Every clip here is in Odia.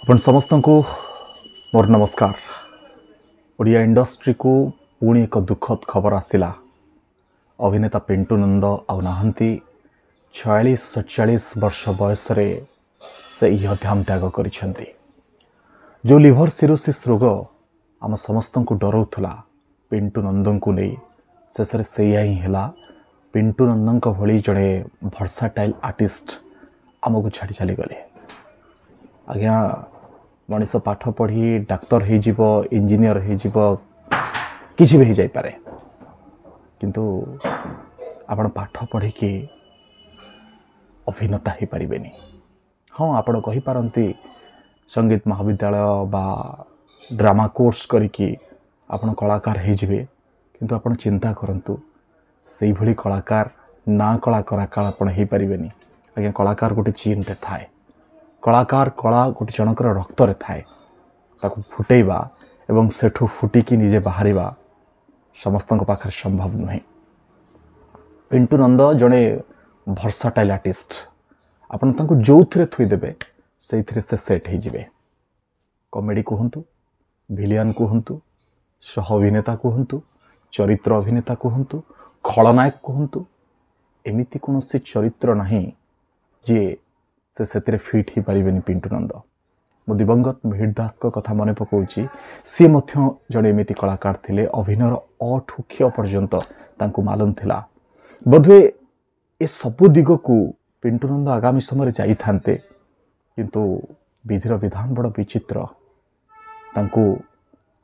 ଆପଣ ସମସ୍ତଙ୍କୁ ମୋର ନମସ୍କାର। ଓଡ଼ିଆ ଇଣ୍ଡଷ୍ଟ୍ରିକୁ ପୁଣି ଏକ ଦୁଃଖଦ ଖବର ଆସିଲା। ଅଭିନେତା ପିଣ୍ଟୁ ନନ୍ଦ ଆଉ ନାହାନ୍ତି। 46 47 ବର୍ଷ ବୟସରେ ସେ ଇହଧାମ ତ୍ୟାଗ କରିଛନ୍ତି। ଯେଉଁ ଲିଭର ସିରୋସିସ୍ ରୋଗ ଆମ ସମସ୍ତଙ୍କୁ ଡରଉଥିଲା ପିଣ୍ଟୁ ନନ୍ଦଙ୍କୁ ନେଇ, ଶେଷରେ ସେଇଆ ହିଁ ହେଲା। ପିଣ୍ଟୁ ନନ୍ଦଙ୍କ ଭଳି ଜଣେ ଭର୍ସାଟାଇଲ୍ ଆର୍ଟିଷ୍ଟ ଆମକୁ ଛାଡ଼ି ଚାଲିଗଲେ। ଆଜ୍ଞା, ମଣିଷ ପାଠ ପଢ଼ି ଡାକ୍ତର ହେଇଯିବ, ଇଞ୍ଜିନିୟର ହେଇଯିବ, କିଛି ବି ହେଇଯାଇପାରେ, କିନ୍ତୁ ଆପଣ ପାଠ ପଢ଼ିକି ଅଭିନେତା ହେଇପାରିବେନି। ହଁ, ଆପଣ କହିପାରନ୍ତି ସଙ୍ଗୀତ ମହାବିଦ୍ୟାଳୟ ବା ଡ୍ରାମା କୋର୍ସ କରିକି ଆପଣ କଳାକାର ହେଇଯିବେ, କିନ୍ତୁ ଆପଣ ଚିନ୍ତା କରନ୍ତୁ, ସେଇଭଳି କଳାକାର ନା କଳାକାର ଆପଣ ହେଇପାରିବେନି। ଆଜ୍ଞା, କଳାକାର ଗୋଟେ ଜିନ୍ରେ ଥାଏ। କଳାକାର କଳା ଗୋଟେ ଜଣଙ୍କର ରକ୍ତରେ ଥାଏ। ତାକୁ ଫୁଟେଇବା ଏବଂ ସେଠୁ ଫୁଟିକି ନିଜେ ବାହାରିବା ସମସ୍ତଙ୍କ ପାଖରେ ସମ୍ଭବ ନୁହେଁ। ପିଣ୍ଟୁ ନନ୍ଦ ଜଣେ ଭର୍ସାଟାଇଲ୍ ଆର୍ଟିଷ୍ଟ। ଆପଣ ତାଙ୍କୁ ଯେଉଁଥିରେ ଥୋଇଦେବେ ସେଇଥିରେ ସେ ସେଟ୍ ହେଇଯିବେ। କମେଡ଼ି କୁହନ୍ତୁ, ଭିଲିଆନ କୁହନ୍ତୁ, ସହ ଅଭିନେତା କୁହନ୍ତୁ, ଚରିତ୍ର ଅଭିନେତା କୁହନ୍ତୁ, ଖଳନାୟକ କୁହନ୍ତୁ, ଏମିତି କୌଣସି ଚରିତ୍ର ନାହିଁ ଯିଏ ସେ ସେଥିରେ ଫିଟ୍ ହେଇପାରିବେନି ପିଣ୍ଟୁ ନନ୍ଦ। ମୁଁ ଦିବଙ୍ଗତ ମିହିର ଦାସଙ୍କ କଥା ମନେ ପକାଉଛି। ସିଏ ମଧ୍ୟ ଜଣେ ଏମିତି କଳାକାର ଥିଲେ। ଅଭିନୟର ଅ ଠୁ କ୍ଷ ପର୍ଯ୍ୟନ୍ତ ତାଙ୍କୁ ମାଲୁମ ଥିଲା। ବୋଧହୁଏ ଏସବୁ ଦିଗକୁ ପିଣ୍ଟୁ ନନ୍ଦ ଆଗାମୀ ସମୟରେ ଯାଇଥାନ୍ତେ, କିନ୍ତୁ ବିଧିର ବିଧାନ ବଡ଼ ବିଚିତ୍ର। ତାଙ୍କୁ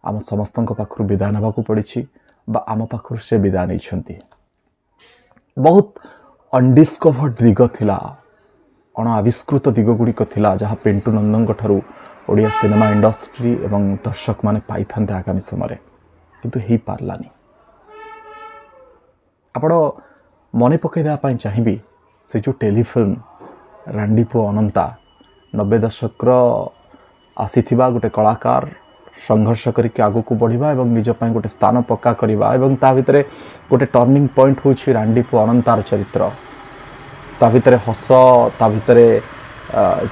ଆମ ସମସ୍ତଙ୍କ ପାଖରୁ ବିଦାୟ ନେବାକୁ ପଡ଼ିଛି ବା ଆମ ପାଖରୁ ସେ ବିଦାୟ ନେଇଛନ୍ତି। ବହୁତ ଅନଡିସ୍କଭର୍ଡ ଦିଗ ଥିଲା, ଅଣଆବିଷ୍କୃତ ଦିଗ ଗୁଡ଼ିକ ଥିଲା, ଯାହା ପିଣ୍ଟୁ ନନ୍ଦଙ୍କ ଠାରୁ ଓଡ଼ିଆ ସିନେମା ଇଣ୍ଡଷ୍ଟ୍ରି ଏବଂ ଦର୍ଶକମାନେ ପାଇଥାନ୍ତେ ଆଗାମୀ ସମୟରେ, କିନ୍ତୁ ହେଇପାରିଲାନି। ଆପଣ ମନେ ପକାଇ ଦେବା ପାଇଁ ଚାହିଁବି ସେ ଯେଉଁ ଟେଲିଫିଲ୍ମ ରାଣ୍ଡିପୁଅ ଅନନ୍ତା, 90 ଦଶକର ଆସିଥିବା ଗୋଟେ କଳାକାର ସଂଘର୍ଷ କରିକି ଆଗକୁ ବଢ଼ିବା ଏବଂ ନିଜ ପାଇଁ ଗୋଟେ ସ୍ଥାନ ପକ୍କା କରିବା, ଏବଂ ତା ଭିତରେ ଗୋଟେ ଟର୍ଣ୍ଣିଂ ପଏଣ୍ଟ ହେଉଛି ରାଣ୍ଡିପୁଅ ଅନନ୍ତାର ଚରିତ୍ର। ତା ଭିତରେ ହସ, ତା ଭିତରେ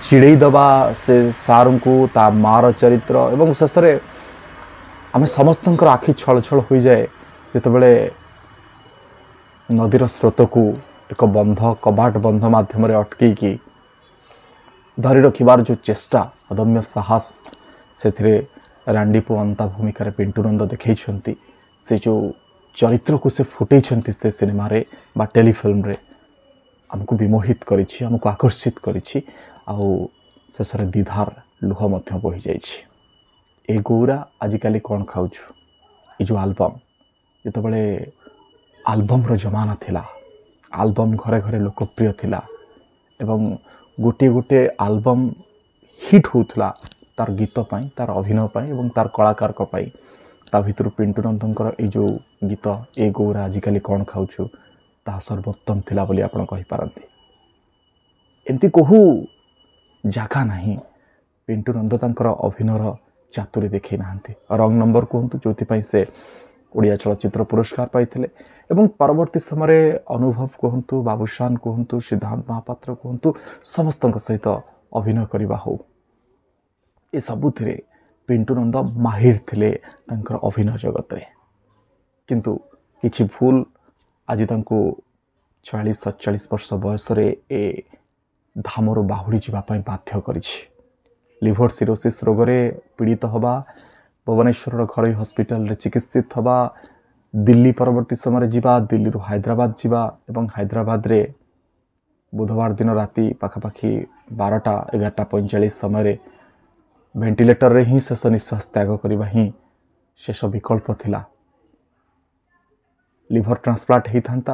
ଚିଡ଼େଇ ଦେବା ସେ ସାର୍ଙ୍କୁ, ତା ମାଆର ଚରିତ୍ର, ଏବଂ ଶେଷରେ ଆମେ ସମସ୍ତଙ୍କର ଆଖି ଛଳଛଳ ହୋଇଯାଏ ଯେତେବେଳେ ନଦୀର ସ୍ରୋତକୁ ଏକ ବନ୍ଧ, କବାଟ ବନ୍ଧ ମାଧ୍ୟମରେ ଅଟକେଇକି ଧରି ରଖିବାର ଯେଉଁ ଚେଷ୍ଟା, ଅଦମ୍ୟ ସାହସ, ସେଥିରେ ରାଣ୍ଡିପୁଅ ଅନ୍ତା ଭୂମିକାରେ ପିଣ୍ଟୁ ନନ୍ଦ ଦେଖେଇଛନ୍ତି। ସେ ଯେଉଁ ଚରିତ୍ରକୁ ସେ ଫୁଟେଇଛନ୍ତି ସେ ସିନେମାରେ ବା ଟେଲିଫିଲ୍ମରେ, ଆମକୁ ବିମୋହିତ କରିଛି, ଆମକୁ ଆକର୍ଷିତ କରିଛି, ଆଉ ଶେଷରେ ଦ୍ୱିଧାର ଲୁହ ମଧ୍ୟ ବୋହିଯାଇଛି। ଏ ଗୌରା ଆଜିକାଲି କ'ଣ ଖାଉଛୁ, ଏ ଯେଉଁ ଆଲବମ୍, ଯେତେବେଳେ ଆଲବମ୍ର ଜମାନା ଥିଲା, ଆଲବମ୍ ଘରେ ଘରେ ଲୋକପ୍ରିୟ ଥିଲା ଏବଂ ଗୋଟିଏ ଗୋଟିଏ ଆଲବମ୍ ହିଟ୍ ହେଉଥିଲା ତାର ଗୀତ ପାଇଁ, ତାର ଅଭିନୟ ପାଇଁ ଏବଂ ତାର କଳାକାରଙ୍କ ପାଇଁ। ତା ଭିତରୁ ପିଣ୍ଟୁ ନନ୍ଦଙ୍କର ଏଇ ଯେଉଁ ଗୀତ ଏ ଗୌରା ଆଜିକାଲି କ'ଣ ଖାଉଛୁ, ତାହା ସର୍ବୋତ୍ତମ ଥିଲା ବୋଲି ଆପଣ କହିପାରନ୍ତି। ଏମିତି କୋହୁ ଜାଗା ନାହିଁ ପିଣ୍ଟୁ ନନ୍ଦ ତାଙ୍କର ଅଭିନୟର ଚାତୁରୀ ଦେଖେଇ ନାହାନ୍ତି। ରଙ୍ଗ ନମ୍ବର କୁହନ୍ତୁ, ଯେଉଁଥିପାଇଁ ସେ ଓଡ଼ିଆ ଚଳଚ୍ଚିତ୍ର ପୁରସ୍କାର ପାଇଥିଲେ, ଏବଂ ପରବର୍ତ୍ତୀ ସମୟରେ ଅନୁଭବ କୁହନ୍ତୁ, ବାବୁସାନ କୁହନ୍ତୁ, ସିଦ୍ଧାନ୍ତ ମହାପାତ୍ର କୁହନ୍ତୁ, ସମସ୍ତଙ୍କ ସହିତ ଅଭିନୟ କରିବା ହେଉ, ଏସବୁଥିରେ ପିଣ୍ଟୁ ନନ୍ଦ ମାହିର ଥିଲେ ତାଙ୍କର ଅଭିନୟ ଜଗତରେ। କିନ୍ତୁ କିଛି ଭୁଲ ଆଜି ତାଙ୍କୁ 46 47 ବର୍ଷ ବୟସରେ ଏ ଧାମରୁ ବାହୁଡ଼ି ଯିବା ପାଇଁ ବାଧ୍ୟ କରିଛି। ଲିଭର ସିରୋସିସ୍ ରୋଗରେ ପୀଡ଼ିତ ହେବା, ଭୁବନେଶ୍ୱରର ଘରୋଇ ହସ୍ପିଟାଲରେ ଚିକିତ୍ସିତ ହେବା, ଦିଲ୍ଲୀ ପରବର୍ତ୍ତୀ ସମୟରେ ଯିବା, ଦିଲ୍ଲୀରୁ ହାଇଦ୍ରାବାଦ ଯିବା ଏବଂ ହାଇଦ୍ରାବାଦରେ ବୁଧବାର ଦିନ ରାତି ପାଖାପାଖି 12ଟା 11:45 ସମୟରେ ଭେଣ୍ଟିଲେଟରରେ ହିଁ ଶେଷ ନିଶ୍ୱାସ ତ୍ୟାଗ କରିବା ହିଁ ଶେଷ ବିକଳ୍ପ ଥିଲା। ଲିଭର ଟ୍ରାନ୍ସପ୍ଲାଣ୍ଟ ହେଇଥାନ୍ତା,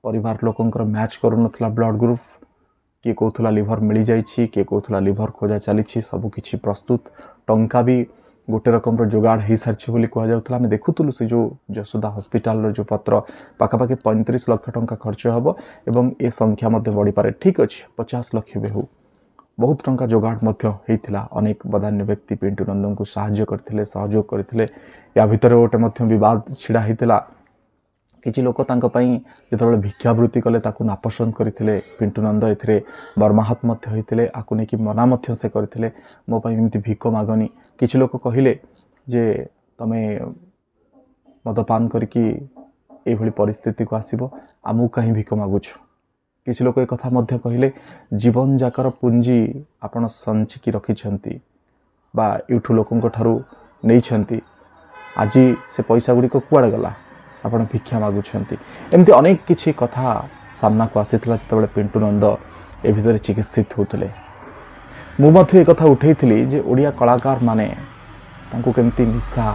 ପରିବାର ଲୋକଙ୍କର ମ୍ୟାଚ୍ କରୁନଥିଲା ବ୍ଲଡ଼ ଗ୍ରୁପ୍। କିଏ କହୁଥିଲା ଲିଭର ମିଳିଯାଇଛି, କିଏ କହୁଥିଲା ଲିଭର ଖୋଜା ଚାଲିଛି, ସବୁକିଛି ପ୍ରସ୍ତୁତ, ଟଙ୍କା ବି ଗୋଟେ ରକମର ଯୋଗାଡ଼ ହେଇସାରିଛି ବୋଲି କୁହାଯାଉଥିଲା। ଆମେ ଦେଖୁଥିଲୁ ସେ ଯେଉଁ ଯଶୋଦା ହସ୍ପିଟାଲର ଯେଉଁ ପତ୍ର, ପାଖାପାଖି 35 ଲକ୍ଷ ଟଙ୍କା ଖର୍ଚ୍ଚ ହେବ ଏବଂ ଏ ସଂଖ୍ୟା ମଧ୍ୟ ବଢ଼ିପାରେ। ଠିକ୍ ଅଛି, 50 ଲକ୍ଷ ବି ହେଉ, ବହୁତ ଟଙ୍କା ଯୋଗାଡ଼ ମଧ୍ୟ ହେଇଥିଲା। ଅନେକ ବଦାନ୍ୟ ବ୍ୟକ୍ତି ପିଣ୍ଟୁ ନନ୍ଦଙ୍କୁ ସାହାଯ୍ୟ କରିଥିଲେ, ସହଯୋଗ କରିଥିଲେ। ୟା ଭିତରେ ଗୋଟେ ମଧ୍ୟ ବିବାଦ ଛିଡ଼ା ହେଇଥିଲା। କିଛି ଲୋକ ତାଙ୍କ ପାଇଁ ଯେତେବେଳେ ଭିକ୍ଷାବୃତ୍ତି କଲେ ତାକୁ ନାପସନ୍ଦ କରିଥିଲେ। ପିଣ୍ଟୁ ନନ୍ଦ ଏଥିରେ ମର୍ମାହତ ମଧ୍ୟ ହୋଇଥିଲେ, ଆକୁ ନେଇକି ମନା ମଧ୍ୟ ସେ କରିଥିଲେ, ମୋ ପାଇଁ ଏମିତି ଭିକ ମାଗନି। କିଛି ଲୋକ କହିଲେ ଯେ ତମେ ମଦପାନ କରିକି ଏଇଭଳି ପରିସ୍ଥିତିକୁ ଆସିବ, ଆମକୁ କାହିଁ ଭିକ ମାଗୁଛ। କିଛି ଲୋକ ଏକଥା ମଧ୍ୟ କହିଲେ, ଜୀବନ ଯାକର ପୁଞ୍ଜି ଆପଣ ସଞ୍ଚିକି ରଖିଛନ୍ତି ବା ଏଇଠୁ ଲୋକଙ୍କ ଠାରୁ ନେଇଛନ୍ତି, ଆଜି ସେ ପଇସା ଗୁଡ଼ିକ କୁଆଡ଼େ ଗଲା, ଆପଣ ଭିକ୍ଷା ମାଗୁଛନ୍ତି। ଏମିତି ଅନେକ କିଛି କଥା ସାମ୍ନାକୁ ଆସିଥିଲା ଯେତେବେଳେ ପିଣ୍ଟୁ ନନ୍ଦ ଏ ଭିତରେ ଚିକିତ୍ସିତ ହେଉଥିଲେ। ମୁଁ ମଧ୍ୟ ଏକଥା ଉଠେଇଥିଲି ଯେ ଓଡ଼ିଆ କଳାକାରମାନେ ତାଙ୍କୁ କେମିତି ନିଶା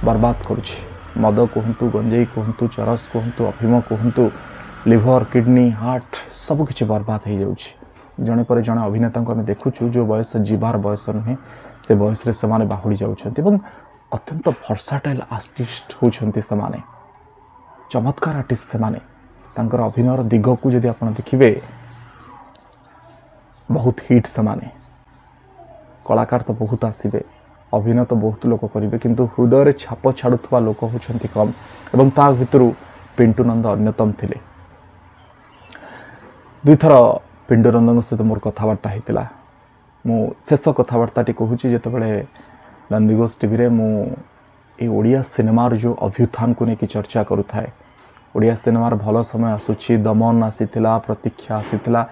ବର୍ବାଦ କରୁଛି। ମଦ କୁହନ୍ତୁ, ଗଞ୍ଜେଇ କୁହନ୍ତୁ, ଚରସ କୁହନ୍ତୁ, ଅଫିମ କୁହନ୍ତୁ, ଲିଭର, କିଡ଼ନୀ, ହାର୍ଟ ସବୁକିଛି ବର୍ବାଦ ହେଇଯାଉଛି। ଜଣେ ପରେ ଜଣେ ଅଭିନେତାଙ୍କୁ ଆମେ ଦେଖୁଛୁ ଯେଉଁ ବୟସ ଯିବାର ବୟସ ନୁହେଁ, ସେ ବୟସରେ ସେମାନେ ବାହୁଡ଼ି ଯାଉଛନ୍ତି ଏବଂ ଅତ୍ୟନ୍ତ ଭର୍ସାଟାଇଲ୍ ଆର୍ଟିଷ୍ଟ ହେଉଛନ୍ତି ସେମାନେ, ଚମତ୍କାର ଆର୍ଟିଷ୍ଟ ସେମାନେ। ତାଙ୍କର ଅଭିନୟର ଦିଗକୁ ଯଦି ଆପଣ ଦେଖିବେ, ବହୁତ ହିଟ୍ ସେମାନେ। କଳାକାର ତ ବହୁତ ଆସିବେ, ଅଭିନୟ ତ ବହୁତ ଲୋକ କରିବେ, କିନ୍ତୁ ହୃଦୟରେ ଛାପ ଛାଡ଼ୁଥିବା ଲୋକ ହେଉଛନ୍ତି କମ୍ ଏବଂ ତା ଭିତରୁ ପିଣ୍ଟୁ ନନ୍ଦ ଅନ୍ୟତମ ଥିଲେ। ଦୁଇଥର ପିଣ୍ଟୁ ନନ୍ଦଙ୍କ ସହିତ ମୋର କଥାବାର୍ତ୍ତା ହେଇଥିଲା। ମୁଁ ଶେଷ କଥାବାର୍ତ୍ତାଟି କହୁଛି, ଯେତେବେଳେ ନନ୍ଦିଘୋଷ ଟିଭିରେ ମୁଁ ଏ ଓଡ଼ିଆ ସିନେମାର ଯେଉଁ ଅଭ୍ୟୁତ୍ଥାନକୁ ନେଇକି ଚର୍ଚ୍ଚା କରୁଥାଏ। ଓଡ଼ିଆ ସିନେମାର ଭଲ ସମୟ ଆସୁଛି, ଦମନ ଆସିଥିଲା, ପ୍ରତୀକ୍ଷା ଆସିଥିଲା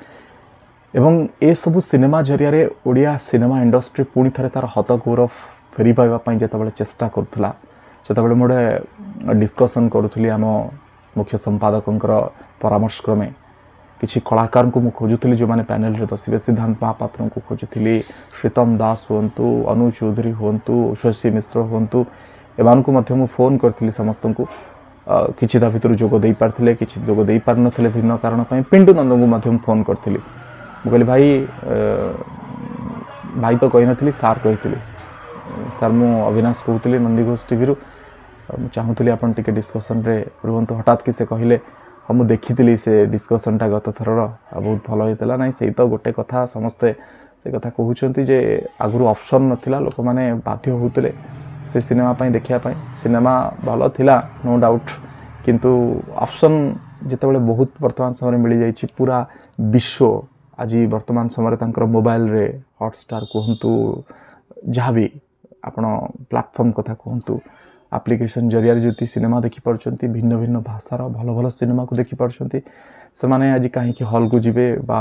ଏବଂ ଏସବୁ ସିନେମା ଜରିଆରେ ଓଡ଼ିଆ ସିନେମା ଇଣ୍ଡଷ୍ଟ୍ରି ପୁଣି ଥରେ ତା'ର ହତଗୌରବ ଫେରି ପାଇବା ପାଇଁ ଯେତେବେଳେ ଚେଷ୍ଟା କରୁଥିଲା, ସେତେବେଳେ ମୁଁ ଗୋଟେ ଡିସ୍କସନ୍ କରୁଥିଲି ଆମ ମୁଖ୍ୟ ସମ୍ପାଦକଙ୍କର ପରାମର୍ଶ କ୍ରମେ। କିଛି କଳାକାରଙ୍କୁ ମୁଁ ଖୋଜୁଥିଲି ଯେଉଁମାନେ ପ୍ୟାନେଲରେ ବସିବେ। ସିଦ୍ଧାନ୍ତ ମହାପାତ୍ରଙ୍କୁ ଖୋଜୁଥିଲି, ଶ୍ରୀତମ ଦାସ ହୁଅନ୍ତୁ, ଅନୁ ଚୌଧୁରୀ ହୁଅନ୍ତୁ, ଉଷସୀ ମିଶ୍ର ହୁଅନ୍ତୁ, ଏମାନଙ୍କୁ ମଧ୍ୟ ମୁଁ ଫୋନ୍ କରିଥିଲି ସମସ୍ତଙ୍କୁ। କିଛି ତା ଭିତରୁ ଯୋଗ ଦେଇପାରିଥିଲେ, କିଛି ଯୋଗ ଦେଇପାରିନଥିଲେ ଭିନ୍ନ କାରଣ ପାଇଁ। ପିଣ୍ଟୁ ନନ୍ଦଙ୍କୁ ମଧ୍ୟ ମୁଁ ଫୋନ୍ କରିଥିଲି। ମୁଁ କହିଲି ଭାଇ, ଭାଇ ତ କହିନଥିଲି, ସାର୍ କହିଥିଲି, ସାର୍ ମୁଁ ଅବିନାଶ କହୁଥିଲି ନନ୍ଦିଘୋଷ ଟିଭିରୁ, ମୁଁ ଚାହୁଁଥିଲି ଆପଣ ଟିକେ ଡିସ୍କସନ୍ରେ ରୁହନ୍ତୁ। ହଠାତ୍ କି ସେ କହିଲେ, ହଁ ମୁଁ ଦେଖିଥିଲି ସେ ଡିସ୍କସନ୍ଟା ଗତ ଥରର, ଆଉ ବହୁତ ଭଲ ହେଇଥିଲା। ନାଇଁ ସେଇ ତ ଗୋଟେ କଥା, ସମସ୍ତେ ସେ କଥା କହୁଛନ୍ତି ଯେ ଆଗରୁ ଅପସନ୍ ନଥିଲା, ଲୋକମାନେ ବାଧ୍ୟ ହେଉଥିଲେ ସେ ସିନେମା ପାଇଁ ଦେଖିବା ପାଇଁ। ସିନେମା ଭଲ ଥିଲା ନୋ ଡାଉଟ୍, କିନ୍ତୁ ଅପସନ୍ ଯେତେବେଳେ ବହୁତ ବର୍ତ୍ତମାନ ସମୟରେ ମିଳିଯାଇଛି, ପୁରା ବିଶ୍ୱ ଆଜି ବର୍ତ୍ତମାନ ସମୟରେ ତାଙ୍କର ମୋବାଇଲରେ ହଟଷ୍ଟାର କୁହନ୍ତୁ, ଯାହା ବି ଆପଣ ପ୍ଲାଟଫର୍ମ କଥା କୁହନ୍ତୁ, ଆପ୍ଲିକେସନ୍ ଜରିଆରେ ଯଦି ସିନେମା ଦେଖିପାରୁଛନ୍ତି, ଭିନ୍ନ ଭିନ୍ନ ଭାଷାର ଭଲ ଭଲ ସିନେମାକୁ ଦେଖିପାରୁଛନ୍ତି, ସେମାନେ ଆଜି କାହିଁକି ହଲ୍କୁ ଯିବେ ବା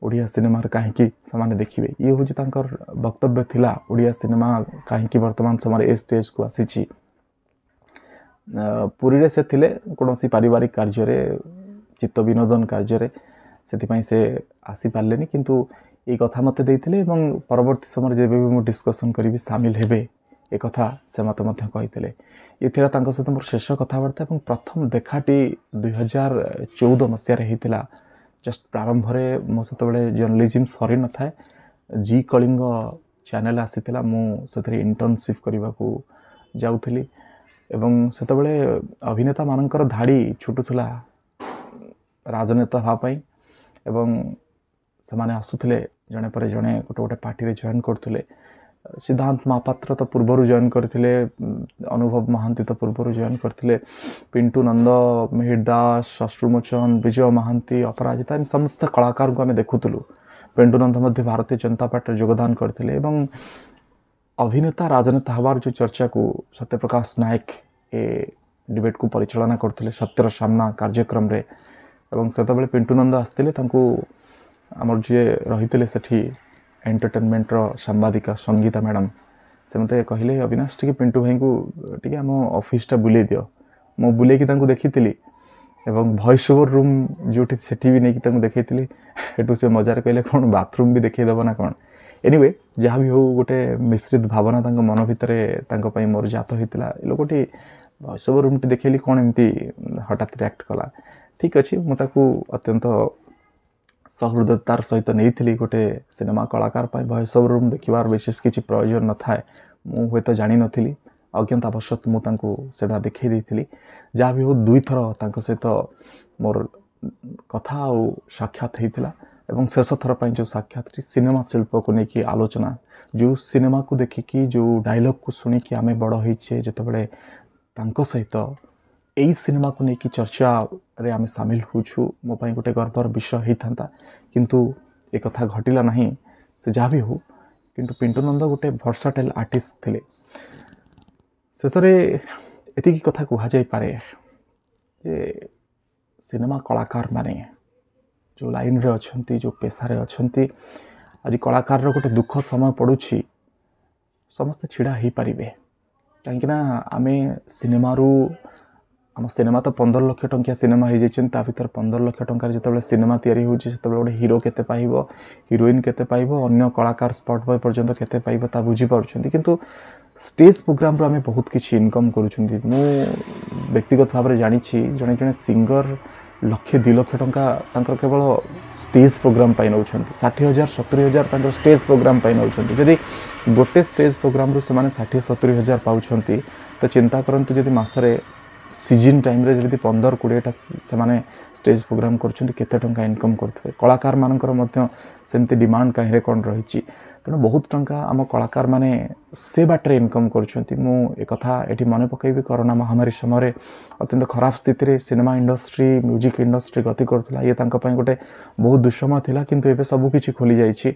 ଓଡ଼ିଆ ସିନେମାର କାହିଁକି ସେମାନେ ଦେଖିବେ? ଇଏ ହେଉଛି ତାଙ୍କର ବକ୍ତବ୍ୟ ଥିଲା, ଓଡ଼ିଆ ସିନେମା କାହିଁକି ବର୍ତ୍ତମାନ ସମୟରେ ଏ ଷ୍ଟେଜ୍କୁ ଆସିଛି। ପୁରୀରେ ସେ ଥିଲେ କୌଣସି ପାରିବାରିକ କାର୍ଯ୍ୟରେ, ଚିତ୍ତ ବିନୋଦନ କାର୍ଯ୍ୟରେ, ସେଥିପାଇଁ ସେ ଆସିପାରିଲେନି, କିନ୍ତୁ ଏଇ କଥା ମୋତେ ଦେଇଥିଲେ ଏବଂ ପରବର୍ତ୍ତୀ ସମୟରେ ଯେବେ ବି ମୁଁ ଡିସ୍କସନ୍ କରିବି ସାମିଲ ହେବେ, ଏକଥା ସେ ମୋତେ ମଧ୍ୟ କହିଥିଲେ। ଏ ଥିଲା ତାଙ୍କ ସହିତ ମୋର ଶେଷ କଥାବାର୍ତ୍ତା ଏବଂ ପ୍ରଥମ ଦେଖାଟି 2014 ମସିହାରେ ହେଇଥିଲା। ଜଷ୍ଟ ପ୍ରାରମ୍ଭରେ ମୋ ସେତେବେଳେ ଜର୍ଣ୍ଣାଲିଜିମ୍ ସରିନଥାଏ, ଜି କଳିଙ୍ଗ ଚ୍ୟାନେଲ୍ ଆସିଥିଲା, ମୁଁ ସେଥିରେ ଇଣ୍ଟର୍ନସିପ୍ କରିବାକୁ ଯାଉଥିଲି ଏବଂ ସେତେବେଳେ ଅଭିନେତାମାନଙ୍କର ଧାଡ଼ି ଛୁଟୁଥିଲା ରାଜନେତା ହେବା ପାଇଁ ଏବଂ ସେମାନେ ଆସୁଥିଲେ ଜଣେ ପରେ ଜଣେ, ଗୋଟେ ଗୋଟେ ପାର୍ଟିରେ ଜଏନ୍ କରୁଥିଲେ। ସିଦ୍ଧାନ୍ତ ମହାପାତ୍ର ତ ପୂର୍ବରୁ ଜଏନ୍ କରିଥିଲେ, ଅନୁଭବ ମହାନ୍ତି ତ ପୂର୍ବରୁ ଜଏନ୍ କରିଥିଲେ, ପିଣ୍ଟୁ ନନ୍ଦ, ମିହିର ଦାସ, ଅଶ୍ରୁମୋଚନ, ବିଜୟ ମହାନ୍ତି, ଅପରାଜିତା, ଏମିତି ସମସ୍ତ କଳାକାରଙ୍କୁ ଆମେ ଦେଖୁଥିଲୁ। ପିଣ୍ଟୁ ନନ୍ଦ ମଧ୍ୟ ଭାରତୀୟ ଜନତା ପାର୍ଟିରେ ଯୋଗଦାନ କରିଥିଲେ ଏବଂ ଅଭିନେତା ରାଜନେତା ହେବାର ଯେଉଁ ଚର୍ଚ୍ଚାକୁ ସତ୍ୟପ୍ରକାଶ ନାୟକ ଏ ଡିବେଟ୍କୁ ପରିଚାଳନା କରୁଥିଲେ ସତ୍ୟର ସାମ୍ନା କାର୍ଯ୍ୟକ୍ରମରେ ଏବଂ ସେତେବେଳେ ପିଣ୍ଟୁ ନନ୍ଦ ଆସିଥିଲେ। ତାଙ୍କୁ ଆମର ଯିଏ ରହିଥିଲେ ସେଠି ଏଣ୍ଟରଟେନମେଣ୍ଟର ସାମ୍ବାଦିକା ସଙ୍ଗୀତା ମ୍ୟାଡ଼ାମ୍, ସେ ମୋତେ କହିଲେ, ଅବିନାଶ ଟିକେ ପିଣ୍ଟୁ ଭାଇଙ୍କୁ ଟିକେ ଆମ ଅଫିସଟା ବୁଲେଇ ଦିଅ। ମୁଁ ବୁଲେଇକି ତାଙ୍କୁ ଦେଖିଥିଲି ଏବଂ ଭଏସ୍ ଓଭର ରୁମ୍ ଯେଉଁଠି ସେଠି ବି ନେଇକି ତାଙ୍କୁ ଦେଖେଇଥିଲି। ଏଠୁ ସେ ମଜାରେ କହିଲେ, କ'ଣ ବାଥରୁମ୍ ବି ଦେଖେଇଦେବ ନା କ'ଣ? ଏନିୱେ ଯାହା ବି ହଉ, ଗୋଟେ ମିଶ୍ରିତ ଭାବନା ତାଙ୍କ ମନ ଭିତରେ ତାଙ୍କ ପାଇଁ ମୋର ଜାତ ହେଇଥିଲା। ଏ ଲୋକଟି ଭଏସ୍ ଓଭର ରୁମ୍ଟି ଦେଖେଇଲି, କ'ଣ ଏମିତି ହଠାତ୍ ରିଆକ୍ଟ କଲା? ଠିକ୍ ଅଛି, ମୁଁ ତାକୁ ଅତ୍ୟନ୍ତ ସହୃଦୟତାର ସହିତ ନେଇଥିଲି। ଗୋଟେ ସିନେମା କଳାକାର ପାଇଁ ଭଏସ୍ ଓଭର ରୁମ୍ ଦେଖିବାର ବିଶେଷ କିଛି ପ୍ରୟୋଜନ ନଥାଏ, ମୁଁ ହୁଏତ ଜାଣିନଥିଲି, ଅଜ୍ଞତାବଶତଃ ମୁଁ ତାଙ୍କୁ ସେଇଟା ଦେଖେଇ ଦେଇଥିଲି। ଯାହା ବି ହଉ, ଦୁଇଥର ତାଙ୍କ ସହିତ ମୋର କଥା ଆଉ ସାକ୍ଷାତ ହେଇଥିଲା ଏବଂ ଶେଷ ଥର ପାଇଁ ଯେଉଁ ସାକ୍ଷାତଟି ସିନେମା ଶିଳ୍ପକୁ ନେଇକି ଆଲୋଚନା, ଯେଉଁ ସିନେମାକୁ ଦେଖିକି, ଯେଉଁ ଡାଇଲଗ୍କୁ ଶୁଣିକି ଆମେ ବଡ଼ ହେଇଛେ, ଯେତେବେଳେ ତାଙ୍କ ସହିତ ଏଇ ସିନେମାକୁ ନେଇକି ଚର୍ଚ୍ଚାରେ ଆମେ ସାମିଲ ହେଉଛୁ, ମୋ ପାଇଁ ଗୋଟେ ଗର୍ବର ବିଷୟ ହେଇଥାନ୍ତା, କିନ୍ତୁ ଏକଥା ଘଟିଲା ନାହିଁ। ସେ ଯାହା ବି ହେଉ, କିନ୍ତୁ ପିଣ୍ଟୁ ନନ୍ଦ ଗୋଟେ ଭର୍ସାଟାଇଲ୍ ଆର୍ଟିଷ୍ଟ ଥିଲେ। ଶେଷରେ ଏତିକି କଥା କୁହାଯାଇପାରେ ଯେ ସିନେମା କଳାକାରମାନେ ଯେଉଁ ଲାଇନ୍ରେ ଅଛନ୍ତି, ଯେଉଁ ପେଶାରେ ଅଛନ୍ତି, ଆଜି କଳାକାରର ଗୋଟେ ଦୁଃଖ ସମୟ ପଡ଼ୁଛି, ସମସ୍ତେ ଛିଡ଼ା ହେଇପାରିବେ। କାହିଁକିନା ଆମେ ସିନେମାରୁ, ଆମ ସିନେମା ତ 15 ଲକ୍ଷ ଟଙ୍କିଆ ସିନେମା ହେଇଯାଇଛନ୍ତି, ତା ଭିତରେ 15 ଲକ୍ଷ ଟଙ୍କାରେ ଯେତେବେଳେ ସିନେମା ତିଆରି ହେଉଛି, ସେତେବେଳେ ଗୋଟେ ହିରୋ କେତେ ପାଇବ, ହିରୋଇନ୍ କେତେ ପାଇବ, ଅନ୍ୟ କଳାକାର ସ୍ପଟ୍ ବୟ ପର୍ଯ୍ୟନ୍ତ କେତେ ପାଇବ ତା ବୁଝିପାରୁଛନ୍ତି। କିନ୍ତୁ ଷ୍ଟେଜ୍ ପ୍ରୋଗ୍ରାମରୁ ଆମେ ବହୁତ କିଛି ଇନକମ୍ କରୁଛନ୍ତି। ମୁଁ ବ୍ୟକ୍ତିଗତ ଭାବରେ ଜାଣିଛି ଜଣେ ଜଣେ ସିଙ୍ଗର ଲକ୍ଷେ 2 ଲକ୍ଷ ଟଙ୍କା ତାଙ୍କର କେବଳ ଷ୍ଟେଜ୍ ପ୍ରୋଗ୍ରାମ ପାଇଁ ନେଉଛନ୍ତି, 60 ହଜାର 70 ହଜାର ତାଙ୍କର ଷ୍ଟେଜ୍ ପ୍ରୋଗ୍ରାମ ପାଇଁ ନେଉଛନ୍ତି। ଯଦି ଗୋଟେ ଷ୍ଟେଜ୍ ପ୍ରୋଗ୍ରାମରୁ ସେମାନେ 60 70 ହଜାର ପାଉଛନ୍ତି, ତ ଚିନ୍ତା କରନ୍ତୁ ଯଦି ମାସରେ ସିଜିନ୍ ଟାଇମ୍ରେ ଯଦି 15 20ଟା ସେମାନେ ଷ୍ଟେଜ୍ ପ୍ରୋଗ୍ରାମ୍ କରୁଛନ୍ତି, କେତେ ଟଙ୍କା ଇନକମ୍ କରୁଥିବେ। କଳାକାରମାନଙ୍କର ମଧ୍ୟ ସେମିତି ଡିମାଣ୍ଡ କାହିଁରେ କ'ଣ ରହିଛି। ତେଣୁ ବହୁତ ଟଙ୍କା ଆମ କଳାକାରମାନେ ସେ ବାଟରେ ଇନକମ୍ କରୁଛନ୍ତି। ମୁଁ ଏକଥା ଏଠି ମନେ ପକାଇବି, କରୋନା ମହାମାରୀ ସମୟରେ ଅତ୍ୟନ୍ତ ଖରାପ ସ୍ଥିତିରେ ସିନେମା ଇଣ୍ଡଷ୍ଟ୍ରି, ମ୍ୟୁଜିକ୍ ଇଣ୍ଡଷ୍ଟ୍ରି ଗତି କରୁଥିଲା। ଇଏ ତାଙ୍କ ପାଇଁ ଗୋଟେ ବହୁତ ଦୁଃସମୟ ଥିଲା, କିନ୍ତୁ ଏବେ ସବୁକିଛି ଖୋଲିଯାଇଛି,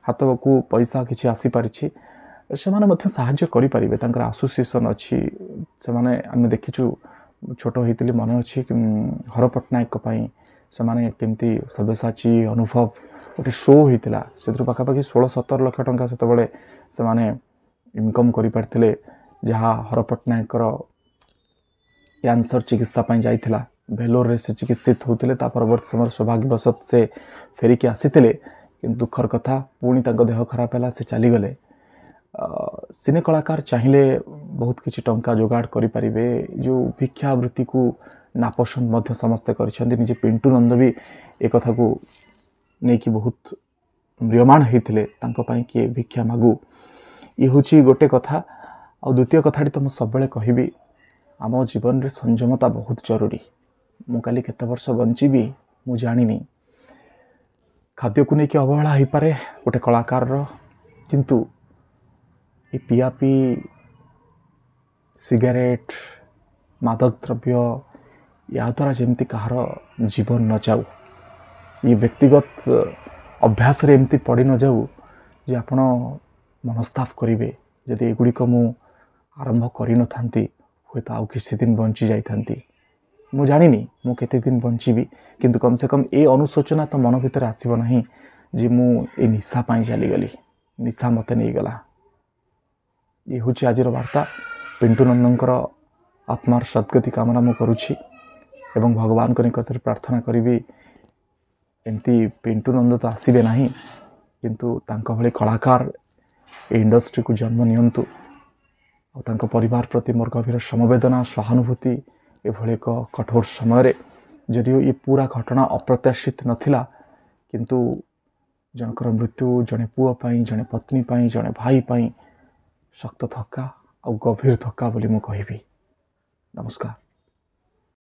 ହାତକୁ ପଇସା କିଛି ଆସିପାରିଛି, ସେମାନେ ମଧ୍ୟ ସାହାଯ୍ୟ କରିପାରିବେ। ତାଙ୍କର ଆସୋସିଏସନ୍ ଅଛି। ସେମାନେ, ଆମେ ଦେଖିଛୁ, ଛୋଟ ହେଇଥିଲି ମନେ ଅଛି, ହର ପଟ୍ଟନାୟକଙ୍କ ପାଇଁ ସେମାନେ କେମିତି ସବ୍ୟସାଚୀ ଅନୁଭବ ଗୋଟେ ଶୋ ହେଇଥିଲା, ସେଥିରୁ ପାଖାପାଖି 16 17 ଲକ୍ଷ ଟଙ୍କା ସେତେବେଳେ ସେମାନେ ଇନକମ୍ କରିପାରିଥିଲେ, ଯାହା ହର ପଟ୍ଟନାୟକଙ୍କର କ୍ୟାନ୍ସର ଚିକିତ୍ସା ପାଇଁ ଯାଇଥିଲା। ଭେଲୋରରେ ସେ ଚିକିତ୍ସିତ ହେଉଥିଲେ, ତା ପରବର୍ତ୍ତୀ ସମୟରେ ସୌଭାଗ୍ୟବଶତ ସେ ଫେରିକି ଆସିଥିଲେ, କିନ୍ତୁ ଦୁଃଖର କଥା ପୁଣି ତାଙ୍କ ଦେହ ଖରାପ ହେଲା, ସେ ଚାଲିଗଲେ। ସିନେ କଳାକାର ଚାହିଁଲେ ବହୁତ କିଛି ଟଙ୍କା ଯୋଗାଡ଼ କରିପାରିବେ। ଯେଉଁ ଭିକ୍ଷାବୃତ୍ତିକୁ ନାପସନ୍ଦ ମଧ୍ୟ ସମସ୍ତେ କରିଛନ୍ତି। ନିଜେ ପିଣ୍ଟୁ ନନ୍ଦ ବି ଏକଥାକୁ ନେଇକି ବହୁତ ମ୍ରିୟମାଣ ହେଇଥିଲେ, ତାଙ୍କ ପାଇଁ କିଏ ଭିକ୍ଷା ମାଗୁ। ଇଏ ହେଉଛି ଗୋଟେ କଥା। ଆଉ ଦ୍ୱିତୀୟ କଥାଟି ତ ମୁଁ ସବୁବେଳେ କହିବି, ଆମ ଜୀବନରେ ସଂଯମତା ବହୁତ ଜରୁରୀ। ମୁଁ କାଲି କେତେ ବର୍ଷ ବଞ୍ଚିବି ମୁଁ ଜାଣିନି। ଖାଦ୍ୟକୁ ନେଇକି ଅବହେଳା ହେଇପାରେ ଗୋଟେ କଳାକାରର, କିନ୍ତୁ ଏ ପିଆପି, ସିଗାରେଟ୍, ମାଦକ ଦ୍ରବ୍ୟ ୟା ଦ୍ୱାରା ଯେମିତି କାହାର ଜୀବନ ନଯାଉ, ଇଏ ବ୍ୟକ୍ତିଗତ ଅଭ୍ୟାସରେ ଏମିତି ପଡ଼ି ନଯାଉ ଯେ ଆପଣ ମନସ୍ତାପ କରିବେ, ଯଦି ଏଗୁଡ଼ିକ ମୁଁ ଆରମ୍ଭ କରିନଥାନ୍ତି ହୁଏତ ଆଉ କିଛି ଦିନ ବଞ୍ଚି ଯାଇଥାନ୍ତି। ମୁଁ ଜାଣିନି ମୁଁ କେତେ ଦିନ ବଞ୍ଚିବି, କିନ୍ତୁ କମ୍ ସେ କମ୍ ଏ ଅନୁଶୋଚନା ତ ମନ ଭିତରେ ଆସିବ ନାହିଁ ଯେ ମୁଁ ଏ ନିଶା ପାଇଁ ଚାଲିଗଲି, ନିଶା ମୋତେ ନେଇଗଲା। ଇଏ ହେଉଛି ଆଜିର ବାର୍ତ୍ତା। ପିଣ୍ଟୁ ନନ୍ଦଙ୍କର ଆତ୍ମାର ସଦ୍ଗତି କାମନା ମୁଁ କରୁଛି ଏବଂ ଭଗବାନଙ୍କ ନିକଟରେ ପ୍ରାର୍ଥନା କରିବି, ଏମିତି ପିଣ୍ଟୁ ନନ୍ଦ ତ ଆସିବେ ନାହିଁ, କିନ୍ତୁ ତାଙ୍କ ଭଳି କଳାକାର ଏ ଇଣ୍ଡଷ୍ଟ୍ରିକୁ ଜନ୍ମ ନିଅନ୍ତୁ। ଆଉ ତାଙ୍କ ପରିବାର ପ୍ରତି ମୋର ଗଭୀର ସମବେଦନା, ସହାନୁଭୂତି ଏଭଳି ଏକ କଠୋର ସମୟରେ। ଯଦିଓ ଏ ପୁରା ଘଟଣା ଅପ୍ରତ୍ୟାଶିତ ନଥିଲା, କିନ୍ତୁ ଜଣଙ୍କର ମୃତ୍ୟୁ ଜଣେ ପୁଅ ପାଇଁ, ଜଣେ ପତ୍ନୀ ପାଇଁ, ଜଣେ ଭାଇ ପାଇଁ ଶକ୍ତ ଧକ୍କା ଆଉ ଗଭୀର ଧକ୍କା ବୋଲି ମୁଁ କହିବି। ନମସ୍କାର।